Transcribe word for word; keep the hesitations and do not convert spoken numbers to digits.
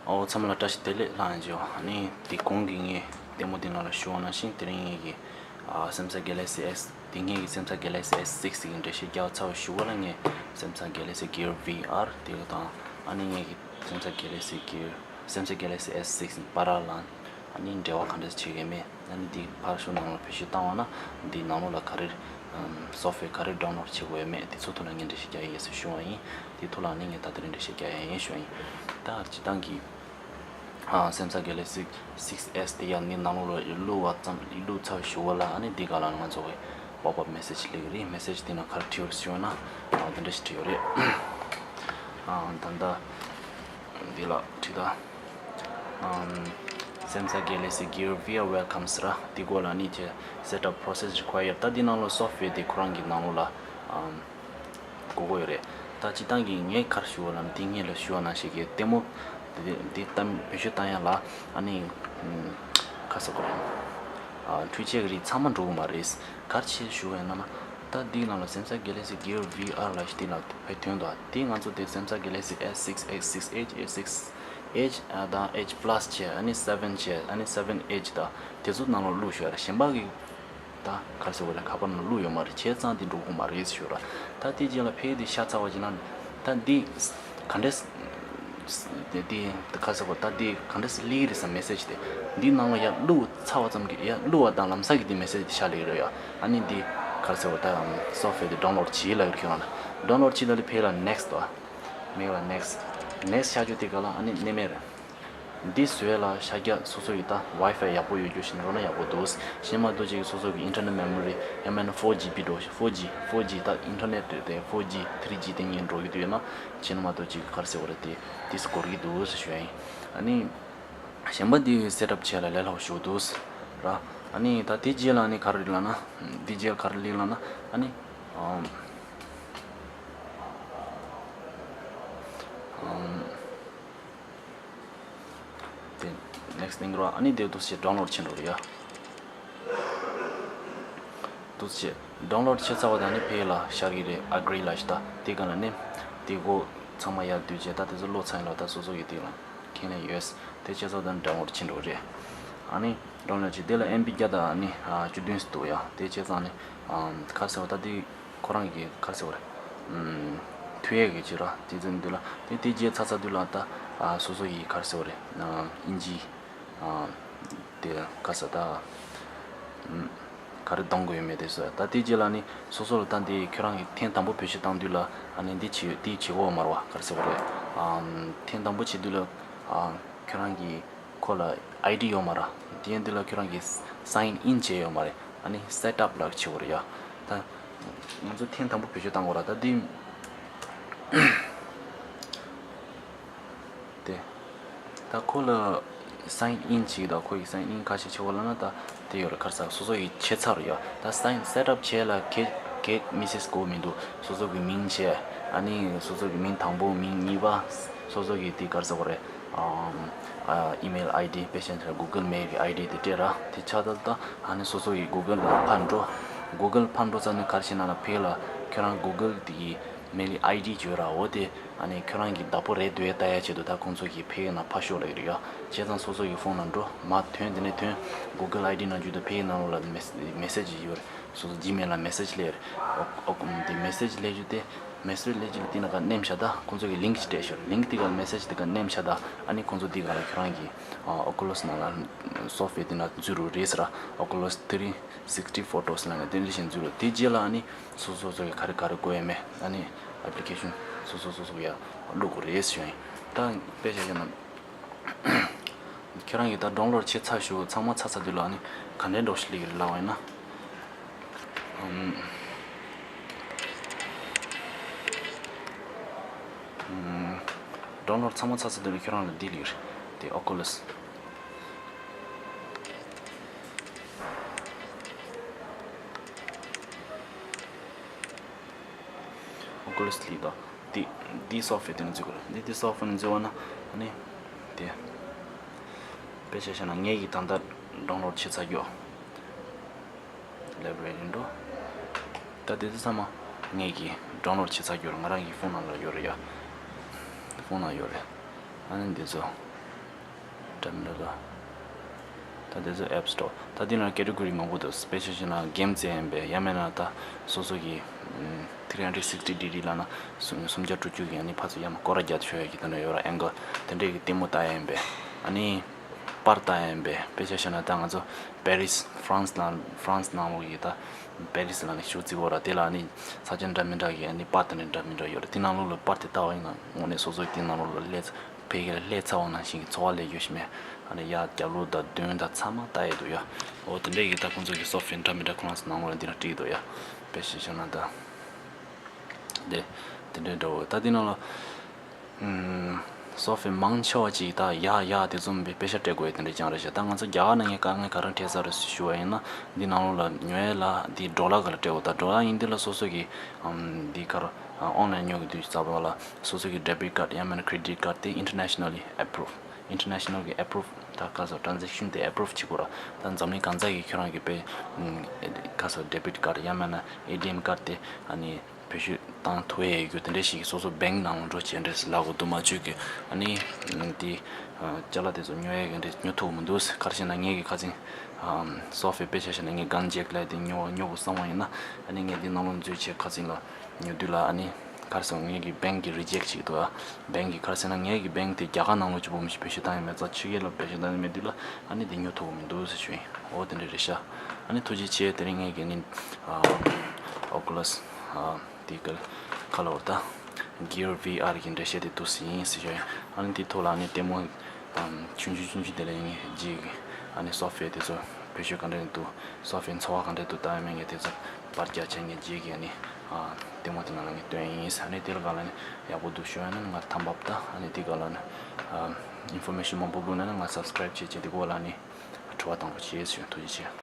ཨོ་ཚང་མ་ལ་བཀྲ་ཤིས་བདེ་ལེགས་ལྷན་རྒྱས། ཨ་ནི་དེ་གོང་གི་ངས་ལྟད་མོ་དེ་ནང་ལ་ཞུ་བ་ནང་བཞིན་དེ་རིང་ངས་ཀྱི་ཨ་Samsung Galaxy S དེ་ངས་ཀྱི་Samsung Galaxy S six གི་འགྲེལ་བཤད་རྒྱག་ཚར་བ་ཞུ་བ་ལ་ངས་Samsung Galaxy Gear V R དེ་དང་ཨ་ནི་ངས་ཀྱི་Samsung Galaxy Gear Samsung Galaxy S six པ་ར་ལ་ཨ་ནི་འབྲེལ་བ་ག་འདྲ་བྱེད་ཀྱི་མེད། ཨ་ནི་འདི་ཕར་ཕྱོགས་ནང་ལ་བེད་སྤྱོད་བཏང་བ་ན་འདི་ནང་ལོགས་ལ་ག་རེ་software ག་རེ་download བྱེད་དགོས་ཡོད་མེད་དེ་ཚོ་ཐོག་ལ་ངས་འགྲེལ་བཤད་རྒྱག་ཡས་ཟེར་ཞུ་བ་ཡིན། དེ་ཐོག་ལ་ནི་ངས་ད་ལྟ་རིང་འགྲེལ་བཤད་རྒྱག་ཡས་ཡིན་ཞུ་བ་ཡིན། ད་སྤྱིར་བཏང་གི་ཨ་Samsung Galaxy six S དེ་ཡང་ནི་ནང་ལོགས་ལ་བླུགས་པ་ཙམ་བླུགས་ཚར་ཞུ་བ་ལ་ཨ་ནི་འདི་ག་ལ་ང་ཚོ་གི་pop up message སླེབས་ཀྱི་རེད། message དེ་ན་ག་རེ་བྲིས་ཡོད་ཞུ་བ་ན་ཨ་དེ་འདྲ་ཞིག་བྲིས་ཡོད་རེད། ཨ་ད་ལྟ་འདི་ལ་བྲིས་ད། ཨམ། Samsung Galaxy Gear V R welcomes ར། དེ་སྐོར་ལ་ནི་ཆེ་setup process required ད་འདི་ནང་ལོགས་software དེ་ཁོ་རང་གི་ནང་ལོགས་ལ་ཨམ། དགོས་ཀྱི་ཡོད་རེད། ད་སྤྱིར་བཏང་གི་ངས་ག་རེ་ཞུ་བ་ལ་འདི་ངས་ལ་ཞུ་བ་ནང་བཞིན་གི་ལྟད་མོ་འདི་འདི་ལྟ་བེད་སྤྱོད་བཏང་ཡ་ལ་ཨ་ནི་ཨམ། ག་ཟེར་དགོས་རེད། ཨ་འཕྲུལ་ཆས་ཀྱི་རིགས་ཚང་མ་འགྲོ་གི་མ་རེད། ག་རེ་བྱས་ཞུ་བ་ཡིན་ན་ན། ད་འདི་ནང་ལ་Samsung Galaxy Gear V R ལ་ཞིག་དེ་ལ་ཕེབས་དོན་དུ་དེ་ང་ཚོ་དེ་Samsung Galaxy S six H six H six H H six H ཨ་དང་H plus བྱས་ཨ་ནི་seven བྱས་ཨ་ནི་seven H དང་དེ་ཚོ་ནང་ལ་བླུགས་ཞོར་ར་གཞན་པ་གི་ད་ག་རེ་ཟེར་བ་རེད་ཁ་པར་ནང་བླུགས་ཡོད་མ་རེད། བྱས་ཙང་དེ་འགྲོ་གི་མ་རེད་ཞོར་ར། ད་དེ་རྗེས་ལ་ཕེབས་དེ་ཤ་ཚ་བ་ཅིག་ན་ད་འདི་ག་འདྲས། དེ་དེ་ག་ཟེར་བ་ད་དེ་ག་འདྲ་སེ་ལི་རེད་ས་message དེ། འདི་ནང་ལ་ཡར་བླུགས་ཚར་བ་ཙམ་གྱིས་ཡར་བླུགས་པ་དང་ལམ་སང་གི་དེ་message དེ་ཤར་ལེ་རེད་ཡ། ཨ་ནི་འདི་ག་ཟེར་བ་ད་software དེ་download བྱེད་ལ་ཡོད་ཁྱོད་རང་ལ་download བྱེད་ལ་ལི་ཕེ་ལ་next དོ། མེད་ལ་next next ཤར་རྒྱུ་དེ་ག་ལ་ཨ་ནི་གནས་མེད་རེད། འདི་བཟོས་ལ་ཤར་རྒྱ་སོ་སོ་ཡི་ད་Wi-Fi ཡག་པོ་ཡོད་རྒྱུ་ཞིག་འགྲོ་ན་ཡག་པོ་འདུག་ཤེས་མ་གཏོགས་ཅིག་སོ་སོ་གི་internal memory ཡང་མིན་ན་four G B འགྲོ་four G four G ད་internet དེ་four G three G དེ་གཉིས་འགྲོ་གི་འདུག་ཡོད་ན་ཤེས་མ་གཏོགས་ཅིག་ག་ཟེར་བ་རེད་དེ། དེ་སྐོར་གྱི་འདུག་ཟེར་ཞུ་ཡ་ཡིན། ཨ་ནི་གཞན་པ་འདི་setup བྱས་ལ་ལས་སླ་པོ་ཞིག་འདུག་ར། ཨ་ནི་ད་དེ་རྗེས་ལ་ནི་ག་རེ་ལབ་ན། དེ་རྗེས་ག་རེ་ལབ་ན་ཨ་ནི་ཨམ། ཨམ། དེ་next thing ར་ཨ་ནི་དེ་འདུག་སེ་download བྱེད་འགྲོ་རེད་ཡ། འདུག་སེ་download བྱས་ཚར་བ་དང་ནི་ཕེ་ལ་ཤར་གི་རེད། agree ལ་ཞིག་ད་དེ་ག་ལ་ནི་དེ་གོ་ཚང་མ་ཡར་བསྡུས་བྱས་ད་དེ་ཚོ་ཀློག་ཚར་ཡིན་ལ་ད་སོ་སོ་ཡི་དེ་ལ་མཁྱེན་ལས་ཡོད། དེ་བྱས་ཚར་དང་download བྱེད་འགྲོ་རེད། ཨ་ནི་download བྱས་དེ་ལ་ཨེམ་བི་བརྒྱ་དང་ནི་བཅུ་བདུན་འདུག་ཡ། དེ་བྱས་ཙང་ནི་ཁ་གསལ་བ་ད་དེ་ཁོ་རང་གི་ག་རེ་ཟེར་བ་རེད། ཨུམ། མཐུད་ཡས་ཀྱི་ཅིག་ར་དེ་ཚོ་འདི་ལ་དེ་དེ་རྗེས་ཚ་ཚ་དུས་ལ་ད་ཨ་སོ་སོ་ཡི་ག་རེ་ཟེར་བ་རེད། ཨིན་ཇི་ཨ་དེ་ག་ས་ད་ཨུམ་ག་རེ་གཏོང་དགོས་ཡོད་མེད་དེ་ཟེར། ད་དེ་རྗེས་ལ་ནི་སོ་སོ་ལ་ད་འདི་ཁྱོད་རང་གི་ཐེངས་དང་པོ་བེད་སྤྱོད་བཏང་དུས་ལ་ཨ་ནི་འདི་བྱེད་འདི་བྱེད་དགོས་མ་རེད་བ། ག་རེ་ཟེར་བ་རེད། ཨ་ཐེངས་དང་པོ་བྱེད་དུས་ལ་ཨ་ཁྱོད་རང་གི་ཁོ་ལ་ཨའི་ཌི་ཡོད་མ་རེད། དེ་ཡན་དུ་ལ་ཁྱོད་རང་གིས་sign in བྱས་ཡོད་མ་རེད། ཨ་ནི་set up ལ་བྱེད་དགོས་རེད་ཡ། ད་ང་ཚོ་ཐེངས་དང་པོ་བེད་སྤྱོད་བཏང་དགོས་ར་ད་འདི། དེ། ད་ཁོ་ལ་sign in བྱེད་ད་ཁོ་ཡི་sign in ག་ཞིག་བྱེད་དགོས་ལབ་ན་ད་དེ་ཡོད་རེད། ག་རེ་ཟ་སོ་སོ་ཡི་བྱས་ཚར་རེད་ཡ། ད་sign set up བྱས་ལ་གེ་གེ་མི་སེ་སི་དགོས་མི་འདུག་སོ་སོ་གི་མིང་བྱས་ཨ་ནི་སོ་སོ་གི་མིང་དང་པོ་མིང་གཉིས་པ་སོ་སོ་གི་དེ་ག་རེ་ཟ་དགོས་རེད། ཨམ། ཨ་email ID དཔེ་ཆ་ནི་Google Mail གི་ཨའི་ཌི་དེ་སྤྲད་ར། དེ་ཆགས་ད་ད་ཨ་ནི་སོ་སོ་གི་Google ལ་ཕར་འགྲོ། Google ཕར་འགྲོ་ཙང་ནི་ག་རེ་བྱེད་ན་ལ་ཕེ་ལ་ཁྱོད་རང་Google དེ་གི mail ID ཅིག་ཡོད་ར། འོ་དེ་ཨ་ནི་ཁྱོད་རང་གི་བདག་པོ་རེད་འདུག་ལྟ་ཡ་ཆེད་དུ་ད་ཁོང་ཚོ་གི་ཕེ་ནང་ཕར་ཤོག་ལབ་ཀྱི་རེད་ཡ། བྱས་ཙང་སོ་སོ་གི་ཕོན་ནང་འགྲོ་མ་ཐོན་དེ་ནས་ཐོན། Google ID ནང་བརྒྱུད་དུ་ཕེ་ནང་ལོགས་ལ་message ཡོད་རེད། སོ་སོ་Gmail ལ་message སླེབས་རེད། ཨོ་ཨོ་དེ་message སླེབས་རྒྱུ་དེ། message སླེབས་རྒྱུ་ལ་དེ་ནང་ག་མནན་བཞག་ད་ཁོང་ཚོ་གི་link ཅིག་སྤྲད་ཤོར། link དེ་ག་message དེ་ག་མནན་བཞག་ད་ཨ་ནི་ཁོང་ཚོ་དེ་ག་ལ་ཁྱོད་རང་གི་ཨ་Oculus ནང་ལ་software དེ་ན་འཛུལ་རུ་རེད་ཟེར་ར། Oculus three sixty photos ལ་ནས་དེ་འདྲ་ཞིག་འཛུལ་རུ་དེ་རྗེས་ལ་ཨ་ནི་སོ་སོ་སོ་གི་ག་རེ་ག་རེ་དགོས་ཡ་མེད་ཨ་ནི་application སོ་སོ་སོ་སོ་ཡ་བླུག་དགོས་རེད་ཟེར་ཡིན། ད་དཔེ་བཞག་ཡོད་ན། ཁྱེད་རང་གིས་ད་download བྱས་ཚར་ཞུ་ཚང་མ་ཚར་ཚར་དུས་ལ་ཨ་ནི་ག་འདྲའི་འགྲོ་ཞིག་ལི་གི་རེད་ལབ་པ་ཡིན་ན། ཨམ། ཨམ། download ཚང་མ་ཚར་ཚར་དུས་ལ་ཁྱེད་རང་ལ་འདི་ལི་གི་རེད་དེ་Oculus། Oculus ལི་དང་འདི་འདི་software དེ་ནི་འཛུལ་དགོས་རེད། འདི་འདི་software ནི་འཛུལ་བ་ན་ཨ་ནི་དེ་དཔེ་ཆ་བཞག་ན་ངས་ཀྱིས་ད་ལྟ་download བྱས་ཚར་རྒྱུ་library འགྲོ། ད་དེ་ཚོ་ཚང་མ་ངས་ཀྱིས་download བྱས་ཚར་རྒྱུ་རེད། ང་རང་གི་ཕོན་ནང་ལ་ཡོད་རེད་ཡ། ཕོན་ནང་ཡོད་རེད། ཨ་ནི་འདི་ཚོ། འདྲ་མི་འདྲ་འདུག་ད་དེ་ཚོ་App Store། ད་འདི་ན་category མང་པོ་འདུག་དཔེ་ཆ་བཞག་ན་game རྩེ་ཡིན་པས། ཡང་མིན་ན་ད་སོ་སོ་གི་ཨམ་three hundred sixty degree ལབ་ན་སུམ་སུམ་བརྒྱ་དྲུག་ཅུ་གི་ཨ་ནི་ཕར་ཚུར་ཡར་མར་སྐོར་ར་རྒྱག་ཆོག་ཡ་གི་དེ་འདྲ་ཡོད་ར། angle དེ་འདྲས་ཀྱི་ལྟད་མོ་ལྟ་ཡ་ཡིན་པས། ཨ་ནི་པར་ལྟ་ཡ་ཡིན་པས། དཔེ་ཆ་བཞག་ན་ད་ང་ཚོ་Paris France ནང་France ནང་ལོགས་ཀྱི་ད་Paris ལ་ནི་ཤོག་བུ་རྩེ་བོ་ར། དེ་ལ་ནི་ས་ཆ་འདྲ་མི་འདྲ་གི་ཨ་ནི་པར་དེ་འདྲ་འདྲ་མི་འདྲ་ཡོད་ར། དེ་ནང་ལོགས་ལ་པར་དེ་ལྟ་བ་ཡིན་ན་དངོས་གནས་སོ་སོ་དེ་ནང་ལོགས་ལ་སླེབས་ཕ་གི་ལ་སླེབས་ཚར་བ་ནང་བཞིན་གྱི་ཚོར་བ་སླེབས་རྒྱུ་ཞིག་མེད། ཨ་ནི་ཡ་རྒྱབ་ལོགས་དང་མདུན་དང་ཚང་མ་ལྟ་ཡས་འདུག་ཡ། འོ་དེ་འདྲས་ཀྱི་ད་ཁོང་ཚོ་གི་software འདྲ་མི་འདྲ་ཁོ་རང་ཚོ་ནང་ལོགས་ལ་འདི་ན་བྲིས་འདུག་ཡ། དཔེ་ཆ་བཞག་ན་ད་དེ་དེ་འདྲས་འདྲ་བོ། ད་འདི་ནང་ལ་ཨམ་software མང་ཆེ་བ་ཅིག་ད་ཡ་ཡ་དེ་ཚོ་མིན་པའི་དཔེ་ཆ་སྤྲད་དགོས་ཡ་དེ་འདྲས་ཀྱང་རེད་ཤག་ད་ང་ཚོ་རྒྱ་གར་ནང་ངས་དཀའ་ངལ་ག་རེ་འཕྲད་ས་རེད་ཞུ་བ་ཡིན་ན། འདི་ནང་ལོགས་ལ་ཉོ་ཡས་ལ་འདི་dollar ག་ལ་སྤྲད་འོ། ད་dollar ཡིན་འདི་ལ་སོ་སོ་གི་ཨམ་འདི་ག་རེ་online ཉོ་གི་དུས་ཙམ་པ་ལ་སོ་སོ་གི་debit card ཡང་མིན་ན་credit card དེ་internationally approve། international གི་approve ད་ག་ས་transaction དེ་approve བྱེད་དགོས་ར། ད་འཛམ་གླིང་གང་ས་གི་ཁྱོད་རང་གི་པའི་ག་ས་debit card ཡང་མིན་ན་A T M card དེ་ཨ་ནི་བེད་སྤྱོད་བཏང་ཐུབ་ཡས་ཡོད་རྒྱུ་དེ་འདྲས་ཞིག་སོ་སོ་bank ནང་ལ་འགྲོ་བྱས་འདྲས་ལབ་དགོས་འདུག་མ་བཅོས་ཀྱི་ཨ་ནི་དེ་ཅ་ལག་དེ་ཚོ་ཉོ་ཡས་ཀྱི་འདྲས་ཉོ་ཐུབ་མི་འདུག་ག་རེ་བྱས་ན་ངས་ཀྱི་ཁ་སང་software དཔེ་ཆ་བཞག་ན་ངས་gun jack ལབ་དེ་ཉོ་ཉོ་དགོས་བསམ་བ་ཡིན་ན། ཨ་ནི་ངས་འདི་ནང་ལོགས་འཛུལ་བྱས་ཁ་སང་ལ་ཉོ་དུས་ལ་ཨ་ནི་ག་རེ་ཟེར་ངས་ཀྱི་bank གི་reject བྱེད་ཀྱི་འདུག་ཨ། bank གི་ག་རེ་ཟེར་ན་ངས་ཀྱི་bank དེ་རྒྱ་གར་ནང་ལོགས་ཀྱི་སྦོམ་ཞིག་བེད་སྤྱོད་བཏང་ཡོད་མེད་ཙང་ཕྱི་རྒྱལ་ལ་བེད་སྤྱོད་བཏང་ཡོད་མེད་དུས་ལ་ཨ་ནི་འདི་ཉོ་ཐུབ་ཀྱི་མི་འདུག་ཟེར་ཞུ་ཡིན། འོ་དེ་འདྲ་རེད་ཤག་ཨ་ནི་ཐུགས་རྗེ་ཆེ། དེ་རིང་ངས་ཀྱི་ནི་Oculus དེ་ག་ག་ལ་བར་ད་Gear V R གི་འགྲེལ་བཤད་དེ་འདུག་སེ་ཡིན་ཟེར་ཞུ་ཡིན། ཨ་ནི་དེ་ཐོག་ལ་ཨ་ནི་ལྟད་མོ་ཆུང་ཆུང་ཆུང་ཆུང་དེ་ལ་ངས་རྗེས་ཀྱི་ཨ་ནི་software དེ་ཚོ་བེད་སྤྱོད་ག་འདྲ་འདུག software འཚོ་བ་ག་འདྲ་འདུག་ལྟ་ཡ་མེད་ངས་དེ་ཚོ་པར་རྒྱག་བྱས་ངས་རྗེས་ཀྱི་ཨ་ནི་ལྟད་མོ་དེ་ནང་ལ་ངས་སྟོན་ཡིན། ཨ་ནི་དེ་ལ་ག་ལ་ནི་ཡག་པོ་འདུག་ཞུ་ཡ་ན་ང་ཐམ་པ་ད་ཨ་ནི་དེ་ག་ལ་ནི་information མང་པོ་དགོས་ན་ནི་ང་subscribe བྱེད་བྱེད་དེ་གོ་ལ་ནི་དྲི་བ་དང་པོ་བྱེད་ཞུ། ཐུགས་རྗེ་ཆེ།